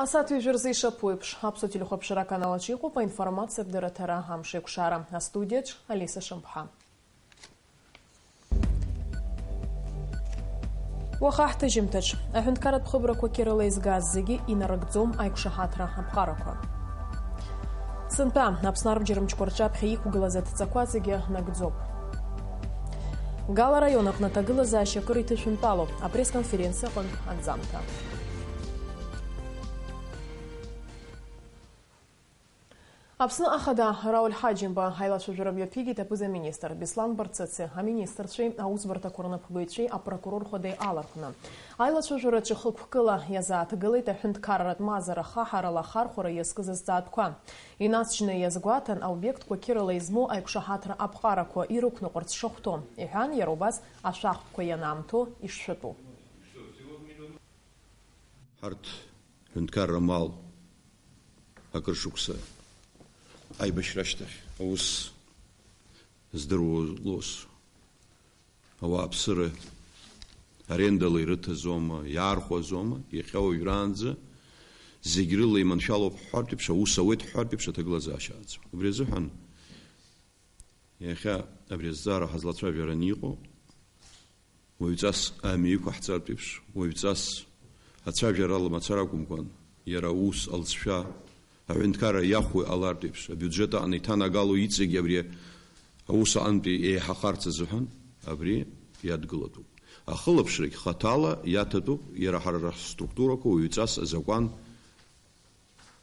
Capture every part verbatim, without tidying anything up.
Асааҭ ҩажәа рзы ишаԥу еиԥш, Аԥсуа телехәаԥшра аканал аҿы иҟоуп аинформациатә дырраҭара Амшеикәшара. Астудиаҿ Алиса Шамԥҳа. Уаха ҳҭыжьымҭаҿ аҳәынҭқарратә хыбрақәа қьырала изгаз зегьы инарыгӡом аиқәшаҳаҭра аԥҟарақәа. Сынтәа Аԥсны арбџьармчқәа рҿаԥхьа иқәгылаз адҵақәа зегьы нагӡоуп. Гала араион аҟны аҭагылазаашьа акыр иҭышәынтәалоуп апресс-конференциа аҟынтә анҵамҭа. Аԥсны Ахада Рауль Ҳаџьымба аилацәажәара мҩаԥигеит аԥыза-министр Беслан Барцыци, аминистрцәеи, аусбарҭақәа рнапхгаҩцәеи апрокурор хадеи алархәны. Аилацәажәараҿы хықәкыла иазааҭгылеит аҳәынҭқарратә мазара хаҳарала ахархәара иазкыз азҵаатәқәа. Инацжьны иазгәаҭан, аобиектқәа қьырала измоу аиқәшаҳаҭра аԥҟарақәа ирықәныҟәарц шахәҭоу, иҳәан, иара убас ашәахтәқәа ианаамҭоу ишшәатәу. Ҳарҭ ҳҳәынҭқарра амал акыр шықәса аибашьра ашьҭахь аус здыруа лоуз ауааԥсыра арендала ирыҭазоума, иаархәазоума, иахьа уажәраанӡа зегь рыла иманшәалоуп ҳҳәартә еиԥш, аус ауеит ҳҳәартә еиԥш аҭагылазаашьа аӡам. Убри азыҳәан иахьа абри азҵаара ҳазлацәажәараны иҟоу, уаҩҵас амҩа иқәаҳҵартә еиԥш, уаҩҵас ацәажәарала мацара акәымкәан, иара аус алҵшәа аҳәынҭқарра иахәо иҟалартә еиԥш, абиуџьет аҟны иҭанагало иҵегь абри аус аҟынтәи еиҳахарц азыҳәан абри иадгылатәуп. Ахылаԥшрагь хаҭала иаҭатәуп, иара ҳара ҳструктурақәа уаҩҵас азакәан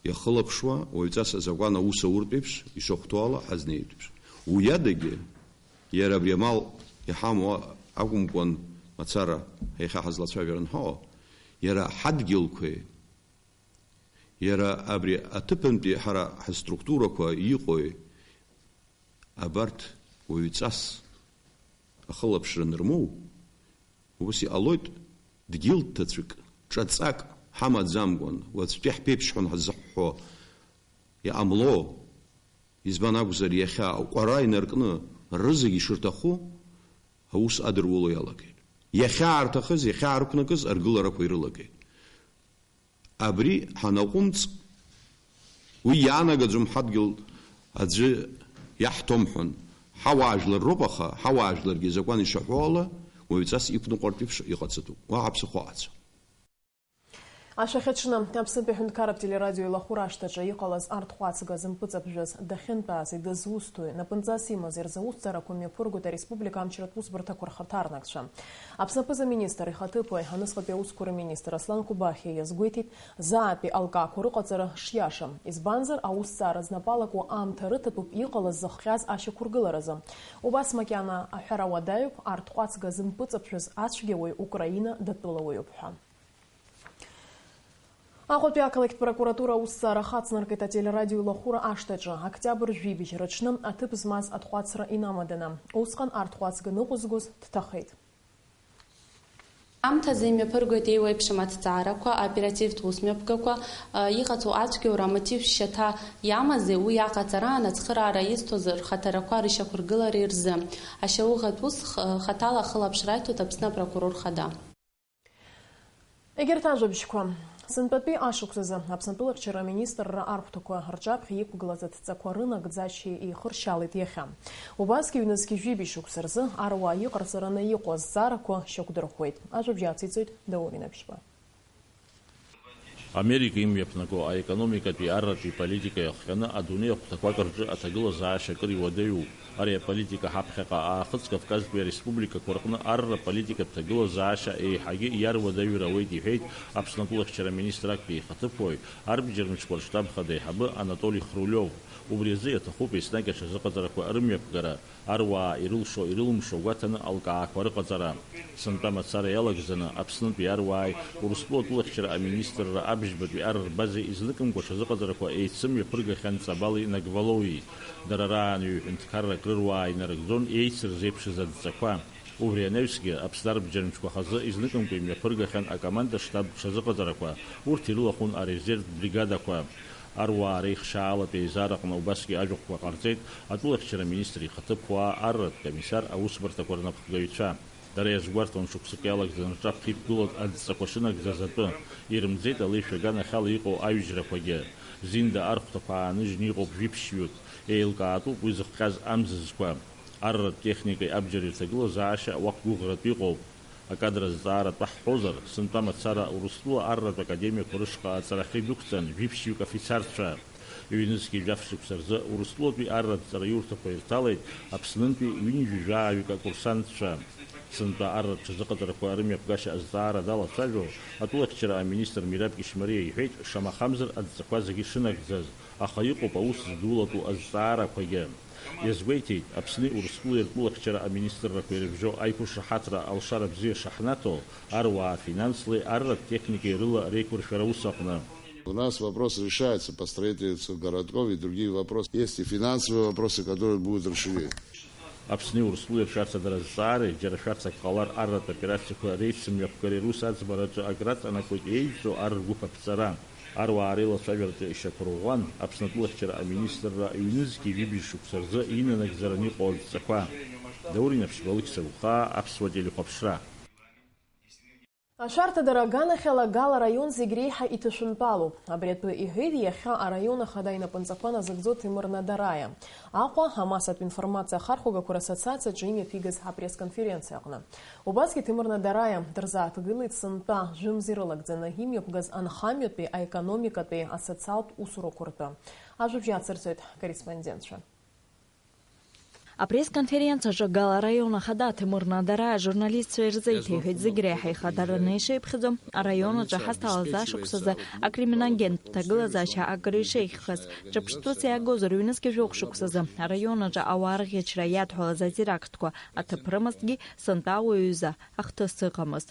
иахылаԥшуа, уаҩҵас азакәан аус ауртә еиԥш ишахәҭоу ала ҳазнеиртә еиԥш. Уи адагьы, иара абри амал иҳамоу акәымкәан мацара иахьа ҳазлацәажәара анҳәо, иара ҳадгьылқәеи, иара абри аҭыԥантәи ҳара ҳструктурақәа иҟои, абарҭ уаҩҵас ахылаԥшра анырмоу, ус иҟалоит, дгьыл ҭацәык, ҿаҵак ҳамаӡамкәан, уаҵәтәи ҳԥеиԥшҳәан ҳзыҳәҳәо иҟамло, избан акәзар, иахьа аҟәара инаркны рызегь ишырҭаху аус адыруло иалагеит. Иахьаарҭахыз, иахьаарықәнакыз аргыларақәа ирылагеит. Абри ҳанаҟәымҵ, уи иаанагаӡом ҳадгьыл аӡәы иаҳҭом ҳәан. Ҳауаажәлар роуп, аха ҳауаажәларгьы азакәан ишаҳәо ала, уаҩҵас иқәныҟәартә еиԥш иҟаҵатәуп. Уаҳа ԥсыхәа ҟаҵом. Ашәахьаҽны, Аԥснытәи аҳәынҭқарратә телерадио илахәыра ашҭаҿы иҟалаз арҭҟәацга зымпыҵаԥжәаз дахьынтәаази дызусҭои, напынҵас имази рзы аусҭҵаарақәа мҩаԥыргоит ареспублика амчратә усбарҭақәа рхаҭарнакцәа. Аԥсны аԥыза-министр ихаҭыԥуаҩ, аҩныҵҟатәи аусқәа рминистр Аслан Кобахьиа иазгәеиҭеит, заатәи алкаақәа рыҟаҵара шиашам. Избанзар, аусҭҵаара знапы алаку аамҭа рыҭатәуп иҟалаз зыхҟьаз ашьақәыргыларазы. Убас макьана аҳәара уадаҩуп, арҭҟәацга зымпыҵаԥжәаз ацәгьауаҩ Украина датәылауаҩуп ҳәа. Аҟәатәи ақалақьтә прокуратура аусҭҵаара хацнаркит ателерадио илахәыра ашҭаҿы. Октиабр жәибжь рыҽны аҭыԥ змаз аҭҟәацра инамаданы. Усҟан арҭҟәацга ныҟәызгоз дҭахеит. Аамҭазы имҩаԥыргоит еиуеиԥшым аҭҵаарақәа, аоперативтә усмҩаԥгақәа, ы, иҟаҵоу ацәгьоура амотив шьаҭа иамази, уи аҟаҵараан ацхыраара изҭоз рхаҭарақәа рышьақәыргылареи рзы. Ашьауӷатә ус х-, хаҭала ахылаԥшра аиҭоит Аԥсны апрокурор хада. Егьырҭ ажәабжьқәа. Сынтәатәи ашықәсазы Аԥсны атәылахьчара аминистрра архәҭақәа рҿаԥхьа иқәгылаз адҵақәа рынагӡашьа еихыршьалеит иахьа. Убасгьы ҩнызқь жәибжь шықәса рзы аруаа иҟарҵараны иҟоу азҵаарақәа шьақәдырӷәӷәеит. Ажәабжь ациҵоит Даур Инаԥшьба. Америка имҩаԥнаго аекономикатәи арратәи политика иахҟьаны адунеи ахәҭақәак рҿы аҭагылазаашьа акыр иуадаҩуп. Ари аполитика ҳаԥхьаҟа Аахыҵ Кавказтәи ареспубликақәа рҟны арра политикатә ҭагылазаашьа еиҳагьы иаруадаҩыр ауеит, иҳәеит Аԥсны атәылахьчара аминистр актәи ихаҭыԥуаҩ, арбџьармчқәа рштаб хада аиҳабы Анатоли Хрулиов. Убри азы иаҭахуп еснагь аҽазыҟаҵарақәа рымҩаԥгара, аруаа ирылшо-ирылымшо гәаҭаны алкаақәа рыҟаҵара. Сынтәа мацара иалагӡаны Аԥснытәи аруааи Урыстәыла атәылахьчара аминистрра абжьбатәи ар рбазеи изныкымкәа аҽазыҟаҵарақәа еицымҩаԥыргахьан Ҵабали Нагвалоуи. Дара раан ҩ-ҳәынҭқаррак рыруаа инарыгӡон еицырзеиԥшыз адҵақәа. Убри анаҩсгьы, Аԥсны арбџьармчқәа хазы изныкымкәа имҩаԥыргахьан акоманда-штаб ҽазыҟаҵарақәа, урҭ ирылахәын арезервтә бригадақәа. Аруаа реихшьаалатә еизараҟны убасгьы ажәахәқәа ҟарҵеит атәылахьчара аминистр ихаҭыԥуаа, арратә комиссар аусбарҭақәа рнапхгаҩцәа. Дара иазгәарҭон шықәсык иалагӡаны рҿаԥхьа иқәгылоз адҵақәа шынагӡаз атәы, ирымӡеит алеишәа аганахьала иҟоу аҩыжьрақәагьы. Зинда архәҭақәа ааныжьны иҟоуп жәиԥшьҩык, еилкаатәуп уи зыхҟьаз амзызқәа. Арратә техникеи абџьари рҭагылазаашьа уақәгәыӷратә иҟоуп. Акадр азҵаара атәы ҳҳәозар, сынтәа мацара Урыстәыла арратә академиақәа рышҟа аҵарахьы идәықәҵан жәиԥшьҩык афицарцәа. Ҩнызқьи жәаф шықәса рзы Урыстәылатәи арратә ҵараиурҭақәа ирҭалеит Аԥснынтәи ҩынҩажәи жәааҩык акурсантцәа. Сынтәа арратә ҽазыҟаҵарақәа рымҩаԥгашьа азҵаара далацәажәо атәылахьчара аминистр Мираб Кьышьмариа иҳәеит, шамахамзар адҵақәа зегьы шынагӡаз, аха иҟоуп аус здулатәу азҵаарақәагьы. Иазгәеиҭеит, Аԥсни Урыстәылеи ртәылахьчара аминистррақәа ирыбжьоу аиқәышаҳаҭра алшара бзиа шаҳнаҭо, аруаа финанслеи арратә техникеи рыла реиқәыршәара аус аҟны. У нас вопрос решается по строительству городков и другие вопросы. Есть и финансовые вопросы, которые будут решены. Аԥсни Урыстәылеи ршәарҭадара азҵаареи, џьара шәарҭак ҟалар арратә операциақәа реицымҩаԥгареи рус аӡбараҿы акраҵанакуеит еидҵоу ар ргәыԥ аԥҵара. Аруаа реилацәажәараҿы ишьақәырӷәӷәан Аԥсны атәылахьчара аминистрра ҩнызқьи ҩажәи шықәса рзы инанагӡараны иҟоу адҵақәа. Даур Инаԥшьба, Алықьса Гәхаа, Аԥсуа телехәаԥшра. Ашәарҭадара аганахьала Гала араион зегь реиҳа иҭышәынтәалоуп. Абри атәы иҳәеит иахьа араион ахада инапынҵақәа назыгӡо Ҭемыр Надараиа, Аҟәа амассатә информациа ахархәагақәа рассоциациаҿы имҩаԥигаз апресс-конференциа аҟны. Убасгьы Ҭемыр Надараиа дырзааҭгылеит сынтәа жәымз ирылагӡаны имҩаԥгаз анхамҩатәи аекономикатәи асоциалтә усурақәа ртәы. Ажәабжь иацырҵоит акорреспондентцәа. Апресс-конференциаҿы Гала араион ахада Ҭемыр Надараиа ажурналистцәа ирзеиҭеиҳәеит зегь реиҳа ихадараны ишеиԥхьаӡо араион аҿы ҳазҭалаз ашықәсазы акриминогентә ҭагылазаашьа акыр ишеиӷьхаз, ҿырԥштәыс иаагозар ҩнызқьи жәохә шықәсазы араион аҿы ауаа рӷьычра иадҳәалаз атерактқәа аҭыԥ рымазҭгьы сынтәа ауаҩы изы ахҭыс ыҟамызт.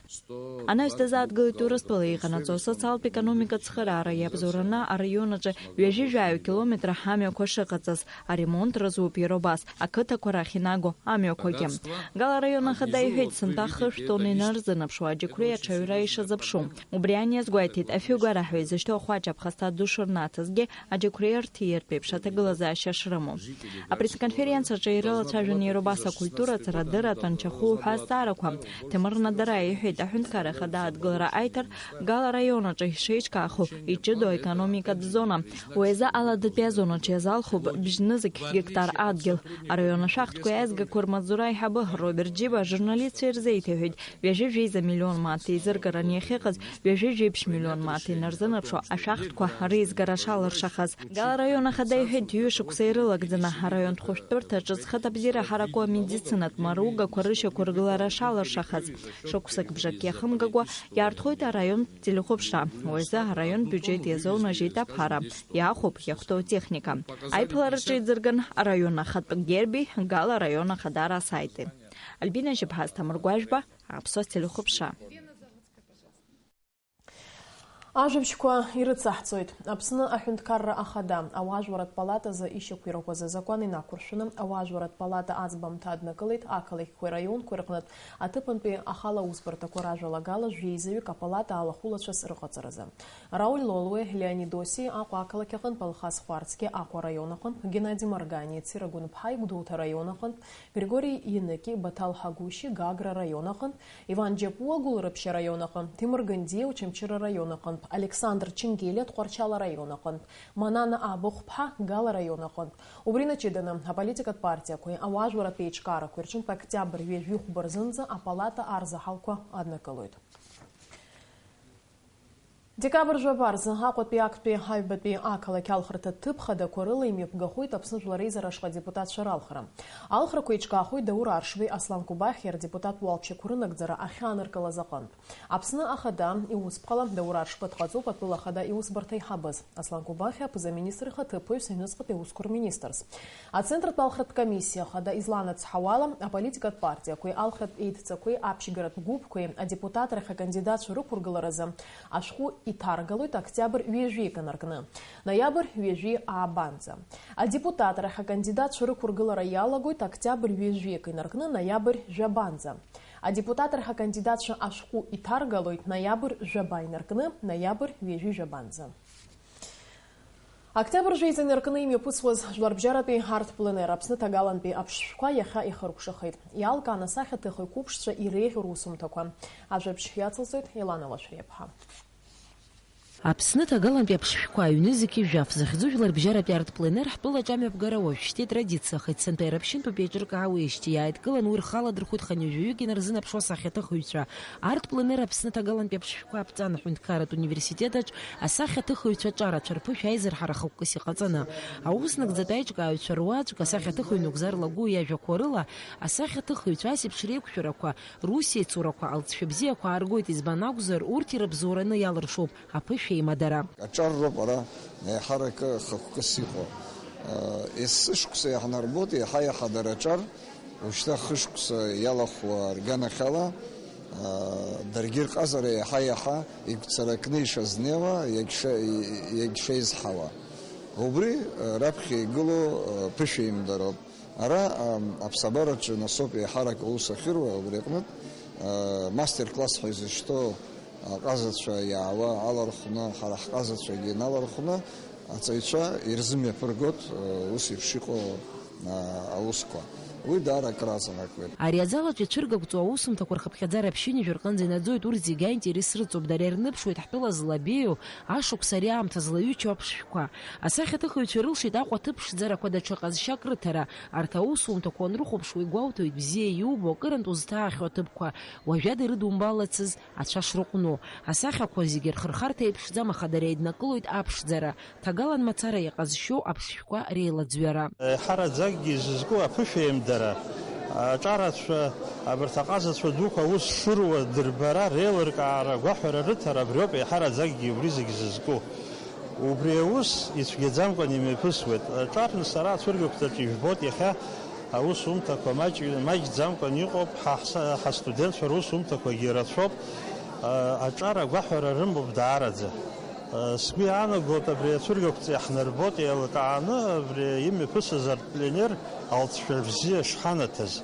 Анаҩс дазааҭгылеит Урыстәыла иҟанаҵо асоциалтә економикатә цхыраара иабзоураны араион аҿы ҩажәи жәаҩа километр амҩақәа шыҟаҵаз, аремонт рызуп иара убас ақыҭақәа рахь инаго амҩақәагьы. Гала араион ахада иҳәеит, сынтәа хышә тонна инарзынаԥшуа аџьықәреи аҽаҩра ишазыԥшу. Убри ан иазгәеиҭеит афҩгара ҳәа изышьҭоу ахәаҷ аԥхасҭа ду шырнаҭазгьы аџьықәреи арҭииртә еиԥш аҭагылазаашьа шрымоу. Апресс-конференциаҿы ирылацәажәон иара убас акультура, аҵарадырра, атәанчахәы уҳәа азҵаарақәа. Ҭемыр Надараиа иҳәеит, аҳәынҭқарра ахада адгылара аиҭар Гала араион аҿы ишеиҿкаахо иҷыдоу аекономикатә зона. Уи азы аладатәи азонаҿы иазалхуп бжьнызқь гектар адгьыл. Араион ашәахтәқәа аизгақәа рмаҵзура аиҳабы Роберт Џьиба ажурналистцәа ирзеиҭеиҳәеит, ҩажәи жәеиза миллион мааҭ еизыргараны иахьыҟаз ҩажәи жәиԥшь миллион мааҭ инарзынаԥшуа ашәахтәқәа реизгара шалыршахаз. Гала араион ахада иҳәеит, ҩышықәса ирылагӡаны араионтә хәышәтәырҭаҿы зхыҭабзиара ҳараку амедицинатә маругақәа рышьақәыргылара шалыршахаз. Шықәсык бжак иахымгакәа иаартхоит араионтә телехәаԥшра. Уи азы араионтә биуџьет иазоунажьит аԥара, иаахәоуп иахәҭоу атехника. Аиԥылараҿы иӡырган араион ахатә герби, Гала араион ахадара асайти. Альбина Жьыԥҳа, Асҭамыр Гәажәба, Аԥсуа телехәаԥшра. Ажәабжьқәа ирыцаҳҵоит. Аԥсны аҳәынҭқарра ахада ауаажәларратә палатазы ишьақәирӷәӷәаз азакәан инақәыршәаны ауаажәларратә палата аӡбамҭа аднакылеит ақалақьқәеи раионқәеи рҟнытә аҭыԥантәи ахала аусбарҭақәа ражәалагала жәеизаҩык апалата алахәылацәас рыҟаҵаразы. Рауль Лолуе, Леонид Осиа Аҟәа ақалақь аҟынтә, Алхас Хәарцкиа Аҟәа араион аҟынтә, Геннади Марганиа Цира Гәынԥҳаи Гәдоуҭа араион аҟынтә, Григори Иныки Баҭал Ҳагәышьи Гагра араион аҟынтә, Иван Џьапуа Гәылрыԥшь араион аҟынтә, Ҭемыр Гындиа Очамчыра араион аҟынтә, Александр Ченгелиа Тҟәарчал араион аҟынтә, Манана Абыхәԥҳа Гал араион аҟынтә. Убри наҷыданы, аполитикатә партиақәеи ауаажәларратә еиҿкаарақәеи рҿынтә октиабр ҩажәихәба рзынӡа апалата арзаҳалқәа аднакылоит. Декабр жәаба рзы Аҟәатәи актәи аҩбатәи ақалақь алхырҭа ҭыԥ хадақәа рыла имҩаԥгахоит Аԥсны Жәлар Реизара ашҟа адепутатцәа ралхра. Алхрақәа еиҿкаахоит Даур Аршбеи Аслан Кобахьиа рдепутат уалԥшьақәа рынагӡара ахьааныркылаз аҟынтә. Аԥсны Ахада иусԥҟала Даур Аршба дҟаҵоуп атәыла ахада иусбарҭа иҳабыз. Аслан Кобахьиа аԥыза-министр ихаҭыԥуаҩс, аҩныҵҟатәи аусқәа рминистрс. Ацентртә алхратә комиссиа ахада изланацҳауала, аполитикатә партиақәеи алхратә еидҵақәеи аԥшьгаратә гәыԥқәеи адепутатрахь акандидатцәа рықәыргыларазы ашәҟәы иҭаргалоит октиабр ҩажәи иканаркны, ноиабр ҩажәи аабанӡа. Адепутатрахь акандидатцәа рықәыргылара иалагоит октиабр ҩажәи ак инаркны, ноиабр жәабанӡа. Адепутатрахь акандидатцәа ашәҟәы иҭаргалоит ноиабр жәаба инаркны, ноиабр ҩажәи жәабанӡа. Октиабр жәеиза инаркны имҩаԥысуаз Жәларбжьаратәи Art Plein Air Аԥсны ҭагалантәи аԥшшәқәа иахьа ихыркәшахеит. Иалкаан асахьаҭыхҩы қәыԥшцәа иреиӷьу русумҭақәа. Ажәабжь иацылҵоит Елана Лашәриаԥҳа. Аԥсны ҭагалантәи аԥшшәқәа аҩны зқьи жәаф зыхьӡу Жәларбжьаратәи Art Plein Air ҳтәылаҿ амҩаԥгара уажәшьҭа итрадициахеит, сынтәа иара ԥшьынтәуп еиҿыркаауеижьҭеи иааидкылан, уи рхы аладырхәит хынҩажәаҩык инарзынаԥшуа асахьаҭыхыҩцәа. Art Plein Air Аԥсны ҭагалантәи аԥшшәқәа аԥҵан аҳәынҭқарратә университет аҿ асахьаҭыхыҩцәа аҿарацәа рԥышәа аизырҳара хықәкыс иҟаҵаны. Аус нагӡатәи аиҿкааҩцәа руаӡәк, асахьаҭыхыҩ Нугзар Лагәы иажәақәа рыла, асахьаҭыхыҩцәа ас еиԥш реиқәшәарақәа, рус еицурақәа алҵшәа бзиақәа ааргоит, избан акәзар, урҭ ирыбзоураны иалыршоуп аԥышәеимадара. Аҿар роуп ара еиҳарак хықәкыс иҟоу. Есышықәса иаҳнарбоит еиҳа-еиҳа дара аҿар, ушьҭа хышықәса иалахәу арганахьала, даргьы рҟазара еиҳа-еиҳа игәцаракны ишазнеиуа, иагьша-, иагьшеизҳауа. Убри раԥхьа игылоу ԥышәеимдароуп. Ара, ам, аԥсабараҿы насоуп еиҳарак аус ахьыруа, убри аҟнытә, а, мастер-класс ҳәа изышьҭоу аҟазацәа иаауа алархәны, ҳара ҳҟазацәагьы иналархәны, аҵаҩцәа ирзымҩаԥыргоит, а, ус еиԥш иҟоу, а, аусқәа. Уи даара акраҵанакуеит. Ари азал аҿы ицәыргақәҵоу аусумҭақәа рхыԥхьаӡара ԥшьынҩажәа рҟынӡа инаӡоит, урҭ зегьы аинтерес рыҵоуп, дара ирныԥшуеит ҳтәыла злабеиоу, ашықәс ари аамҭа злаҩычоу аԥшшәқәа. Асахьаҭыхыҩцәа ирылшеит Аҟәа аҭыԥ ԥшӡарақәа даҽа ҟазшьак рыҭара. Арҭ аусумҭақәа уанрыхәаԥш, уи гәоуҭоит бзиа иубо, акырынтә узҭаахьоу аҭыԥқәа, уажәада ирыдумбалацыз ацәа шрыҟәну. Асахьақәа зегьы рхырхарҭа еиԥшӡам, аха дара еиднакылоит аԥшӡара, ҭагалан мацара иҟазшьоу аԥшшәқәа реилаӡҩара. Еиҳараӡакгьы изызку аԥышәеимдара, аҿарацәа, абарҭ аҟазацәа дуқәа аус шыруа дырбара, реилыркаара, агәаҳәара рыҭара абриоуп еиҳараӡакгьы убри зегь зызку. Убри аус ицәгьаӡамкәан имҩаԥысуеит. Аҿар сара ацәыргақәҵаҿ ижәбоит, иахьа аусумҭақәа маҷ-, маҷӡамкәан иҟоуп, ҳа ҳса-, ҳастудентцәа русумҭақәагьы рацәоуп. А, аҿар агәаҳәара рымоуп даараӡа. А, сгәы иаанагоит, абри ацәыргақәҵа иаҳнарбоит еилкааны, абри имҩаԥысыз арт-пленер алҵшәа бзиа шҳанаҭаз.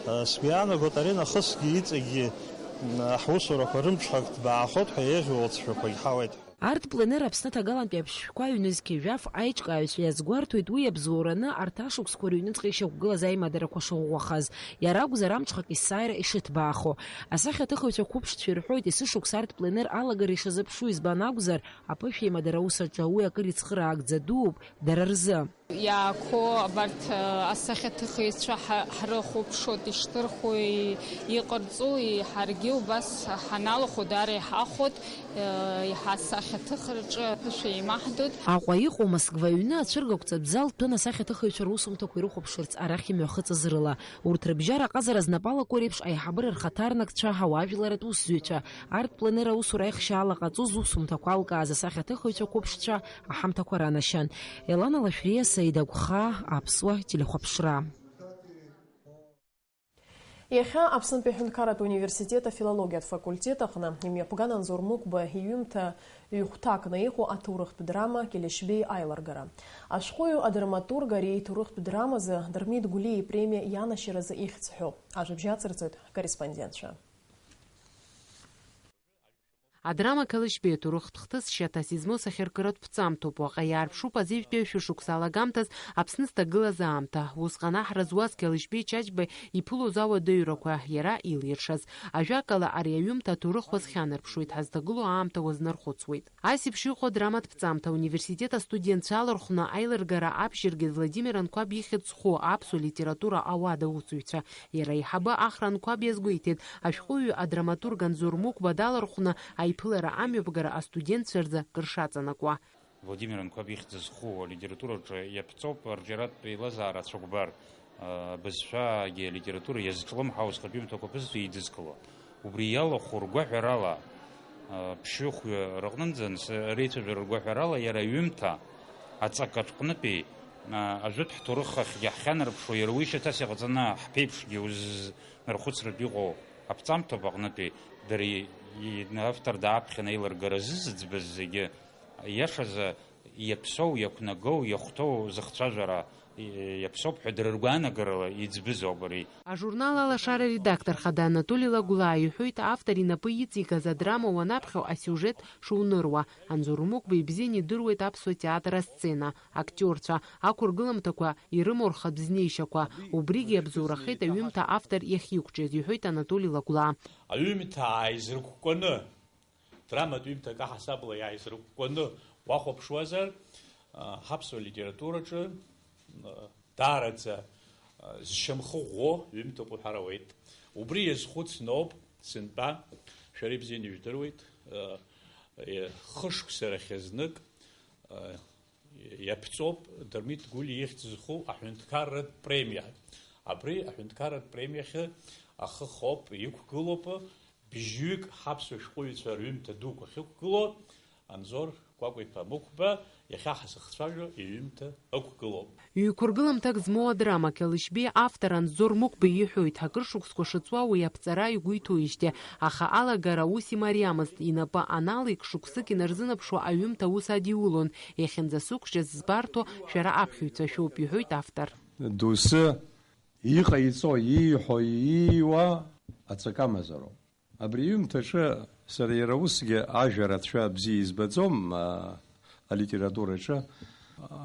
А, сгәы иаанагоит, ари нахысгьы иҵегьгьы, м, ҳусурақәа рымҽхак ҭбаахоит ҳәа еиӷьу алҵшәақәагь ҳауеит. Арт Plein Air Аԥсны ҭагалантәи аԥшшәқәа ҩнызқьи жәаф аиҿкааҩцәа иазгәарҭоит, уи иабзоураны арҭ ашықәсқәа рыҩныҵҟа ишьақәгылаз аимадара шыӷәӷәахаз, иара акәзар амҽхак есааира ишыҭбаахо. Асахьаҭыхыҩцәа қәыԥшцәа ирҳәоит, есышықәса Арт Plein Air алагара ишазыԥшу, избан акәзар, аԥышәеимадара аус аҿы уи акыр ицхыраагӡа дууп дара рзы. Иаақәоу абарҭ, э, асахьаҭыхыҩцәа ҳа-, ҳрыхәаԥшуеит, ишдырхуеи, иҟарҵои, ҳаргьы убас ҳаналахәу даара иҳахәоит, э, иҳасахьаҭыхраҿы аԥышәа еимаҳдоит. Аҟәа иҟоу Москва аҩны ацәыргақәҵатә зал ҭәын асахьаҭыхыҩцәа русумҭақәа ирыхәаԥшырц арахь имҩахыҵыз рыла. Урҭ рыбжьара аҟазара знапалақәа реиԥш аиҳабыра рхаҭарнакцәа, ауаажәларатә усзуҩцәа, Арт Plein Air аусура аихшьаала ҟаҵо зусумҭақәа алкааз асахьаҭыхыҩцәа қәыԥшцәа аҳамҭақәа ранашьан. Елана Лашәриа, Саида Гәхаа, Аԥсуа телехәаԥшра. Иахьа Аԥснытәи аҳәынҭқарратә университет афилологиатә факультет аҟны имҩаԥган Анзор Мықәба иҩымҭа ҩ-хәҭакны иҟоу аҭоурыхтә драма Келешьбеи аилыргара. Ашәҟәыҩҩы адраматург ари иҭоурыхтә драмазы Дырмит Гәлиа ипремиа ианашьаразы ихьӡ ҳәоуп. Ажәабжь ацырҵоит ҳкорреспондентцәа. Адрама Қьалышьбеи аҭоурыхтә хҭыс шьаҭас измоу сахьаркыратә ԥҵамҭоуп. Уаҟа иаарԥшуп азежәтәи ашәышықәса алагамҭаз Аԥсны зҭагылаз аамҭа. Усҟан аҳра зуаз Қьалышьбеи Чачба иԥылоз ауадаҩрақәа иара илиршаз. Ажәакала, ари аҩымҭа аҭоурых уазхьанарԥшуеит, ҳазҭагылоу аамҭа уазнархәыцуеит. Ас еиԥш иҟоу адраматә ԥҵамҭа ауниверситет астудентцәа алархәны аилыргара абжьаргеит Владимир Анқәаб ихьӡ зху аԥсуа литература ауада аусзуҩцәа. Иара аиҳабы Ахра Анқәаб иазгәеиҭеит, ашәҟәыҩҩы адраматург Анзор Мықәба далархәны аиԥылара амҩаԥгара астудентцәа рзы кыр шаҵанакуа. Владимир Анқәаб ихьӡ зху алитератураҿы иаԥҵоуп арҿиаратә еилазаара ацәыкәбар, абызшәагьы алитература иазҿлымҳау зхатәы ҩымҭақәа ԥызҵәо еидызкыло. Убри иалахәу ргәаҳәарала, ԥшьҩы-хәҩы рыҟнынӡа анс-, реицәажәара ргәаҳәарала иара аҩымҭа аҵак аҿҟнытәи, ажәытә ҳҭоурых ахьгьы ҳхьанарԥшуа, иара уи шьаҭас иҟаҵаны ҳԥеиԥшгьы узнархәыцратә иҟоу аԥҵамҭоуп аҟнытәи, дара и-, и-, автор дааԥхьан аилыргара ззыӡбаз зегьы, иашазы, иаԥсоу, иақәнагоу, иахәҭоу зыхцәажәара Иаԥсоуп ҳәа дара ргәаанагарала иӡбызоуп ари. Ажурнал Алашара аредактор хада Анатоли Лагәлаа иҳәоит, автор инапы иҵигаз адрама уанаԥхьо асиужет шуныруа. Анзор Мықәба ибзианы идыруеит аԥсуа театр асцена, актиорцәа, ақәыргыламҭақәа ирымоу рхатә знеишьақәа. Убригьы иабзоурахеит аҩымҭа автор иахьиқәҿиаз, иҳәоит Анатоли Лагәлаа. Аҩымҭа ааизрыкәкәаны, драматә ҩымҭак аҳасабала иааизрыкәкәаны уахәаԥшуазар, а, ҳаԥсуа литератураҿы, а, даараӡа, а, зшьамхы ӷәӷәо ҩымҭоуп уҳәар ауеит. Убри иазхәыцноуп сынтәа, шәара ибзианы ижәдыруеит, а, е, хышықәса рахь знык, а, иаԥҵоуп Дырмит Гәлиа ихьӡ зху аҳәынҭқарратә премиа. Абри аҳәынҭқарратә премиахьы ахы хоуп, иқәгылоуп, бжьҩык ҳаԥсуа шәҟәыҩҩцәа рҩымҭа дуқәа ахьықәгылоу, Анзор Кәакәа-иԥа Мықәба иахьа ҳзыхцәажәо иҩымҭа ықәгылоуп. Ҩ-қәыргыламҭак змоу адрама Қьалышьбеи автор Анзор Мықәба иҳәоит, акыр шықәсқәа шыҵуа уи аԥҵара игәы иҭоижьҭеи, аха алагара ус имариамызт, инапы аналеик, шықәсык инарзынаԥшуа аҩымҭа аус адиулон, иахьынӡасықәҿиаз збарҭоу шәара аԥхьаҩцәа шәоуп, иҳәоит автор. Доусы иҟаиҵо, ииҳәо, ииуа аҵакы амазароуп. Абри иҩымҭаҿы сара иара усгьы ажәа рацәа бзиа избаӡом, а, алитератураҿы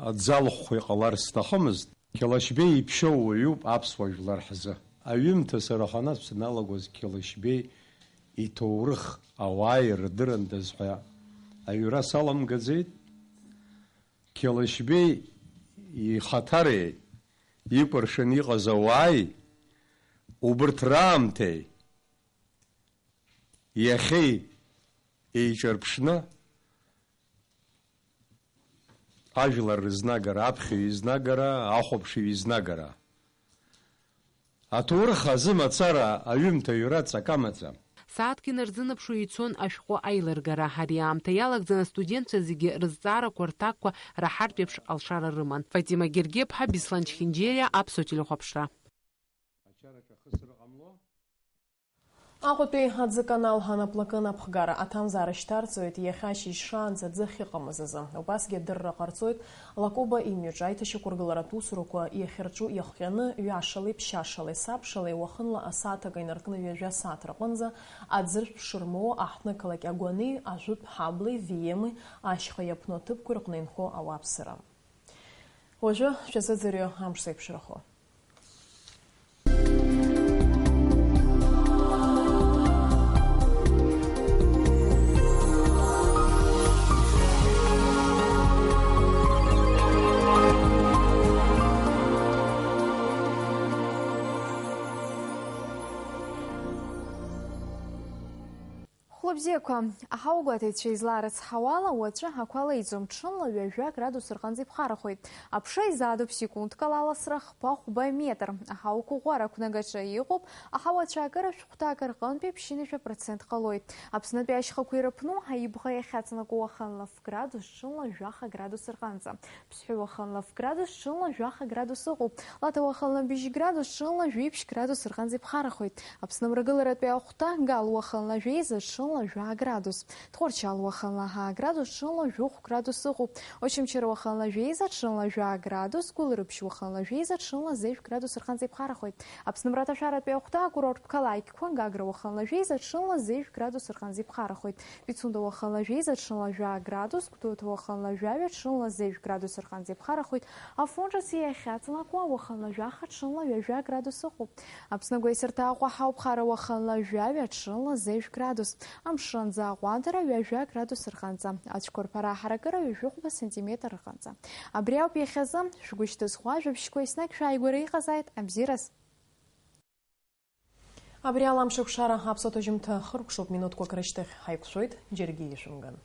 аӡы алхәхәа иҟалар сҭахымызт. Қьалашьбеи иԥшьоу уаҩуп аԥсуа жәлар ҳзы. Аҩымҭа сара аханатә саналагоз Қьалашьбеи иҭоурых ауаа ирдырындаз ҳәа аҩра саламгаӡеит. Қьалашьбеи ихаҭареи икәыршаны иҟаз ауааи убырҭ раамҭеи иахьеи еиҿырԥшны, ажәлар рызнагара, аԥхьаҩ изнагара, ахәаԥшыҩ изнагара. Аҭоурых азы мацара аҩымҭа аҩра ҵак амаӡам. Сааҭк инарзынаԥшуа ицон ашәҟәы аилыргара. Ари аамҭа иалагӡаны астудентцәа зегьы рызҵаарақәа рҭакқәа раҳартә еиԥш алшара рыман. Фатима Гергиаԥҳа, Беслан Чхинџьериа, Аԥсуа телехәаԥшра. Ачараҿы ахысра ҟамло. Аҟәатәи аӡы канал анаплакы напхгара аҭамзаара шьҭарҵоит иахьа ашьыжь шаанӡа аӡы ахьыҟамыз азы. Убасгьы адырра ҟарҵоит Лакоба имҩаҿы аиҭашьақәыргыларатә усурақәа иахьырҿу иахҟьаны ҩашалеи ԥшьашалеи сабшалеи уахынла асааҭ акы инаркны ҩажәа сааҭ рҟынӡа аӡыршә шырмоуа аҳҭнықалақь Агәани, Ажәытә Ҳаблеи, Виеми ашьха иаԥну аҭыԥқәа рҟны инхо ауааԥсыра. Уажәы шәазыӡырҩы амш зеиԥшрахо. Хәлыбзиақәа, аҳауагәаҭаҩцәа излаарыцҳауала, уаҵәы ақәа леиӡом, ҽынла ҩажәа градус рҟынӡа иԥхарахоит. Аԥша изаадуп секундк ала аласра хԥа-хәба метр. Аҳауа қәыӷәӷәара ақәнагаҿы иҟоуп, аҳауа ацәаакыра шәҟәҭак рҟынтәи ԥшьынҩажәа процент ҟалоит. Аԥснытәи ашьхақәа ирыԥну аибӷа иахьаҵанакуа уахынла ф градус, ҽынла жәаха градус рҟынӡа. Ԥсҳәы уахынла ф градус, ҽынла жәаха градус ыҟоуп. Лаҭа уахынла быжь градус, ҽынла жәиԥшь градус рҟынӡа иԥхарахоит. Аԥсны мрагыларатәи ахәҭа Гал уахынла жәеиза, ҽынла жәа градус. Тҟәарчал уахынла ҳа градус, ҽынла жәохә градус ыҟоуп. Очамчыра уахынла жәеиза, ҽынла жәа градус. Гәылрыԥшь уахынла жәеиза, ҽынла зежә градус рҟынӡа иԥхарахоит. Аԥсны мраҭашәаратәи ахәҭа акурорттә қалақьқәа Гагра уахынла жәеиза, ҽынла зежә градус рҟынӡа иԥхарахоит. Пицунда уахынла жәеиза, ҽынла жәа градус, Гәдоуҭа уахынла жәаҩа, ҽынла зежә градус рҟынӡа иԥхарахоит, Афон ҿыц иахьаҵанакуа уахынла жәаха, ҽынла ҩажәа градус ыҟоуп. Аԥсны агәеисырҭа Аҟәа ҳауп, Хара уахынла жәаҩа, ҽынла зежә градус, амшынӡы аҟәандара ҩажәа градус рҟынӡа, ацәқәырԥара аҳаракыра ҩажәихәба сантиметр рҟынӡа. Абри ауп иахьазы, шәгәы шьҭызхуа ажәабжьқәа еснагь шәааигәара иҟазааит, абзиараз! Абри ала амш акәшара аԥсуа ҭыжьымҭа хыркәшоуп, минуҭқәак рышьҭахь ҳаиқәшәоит, џьаргьы ишәымган.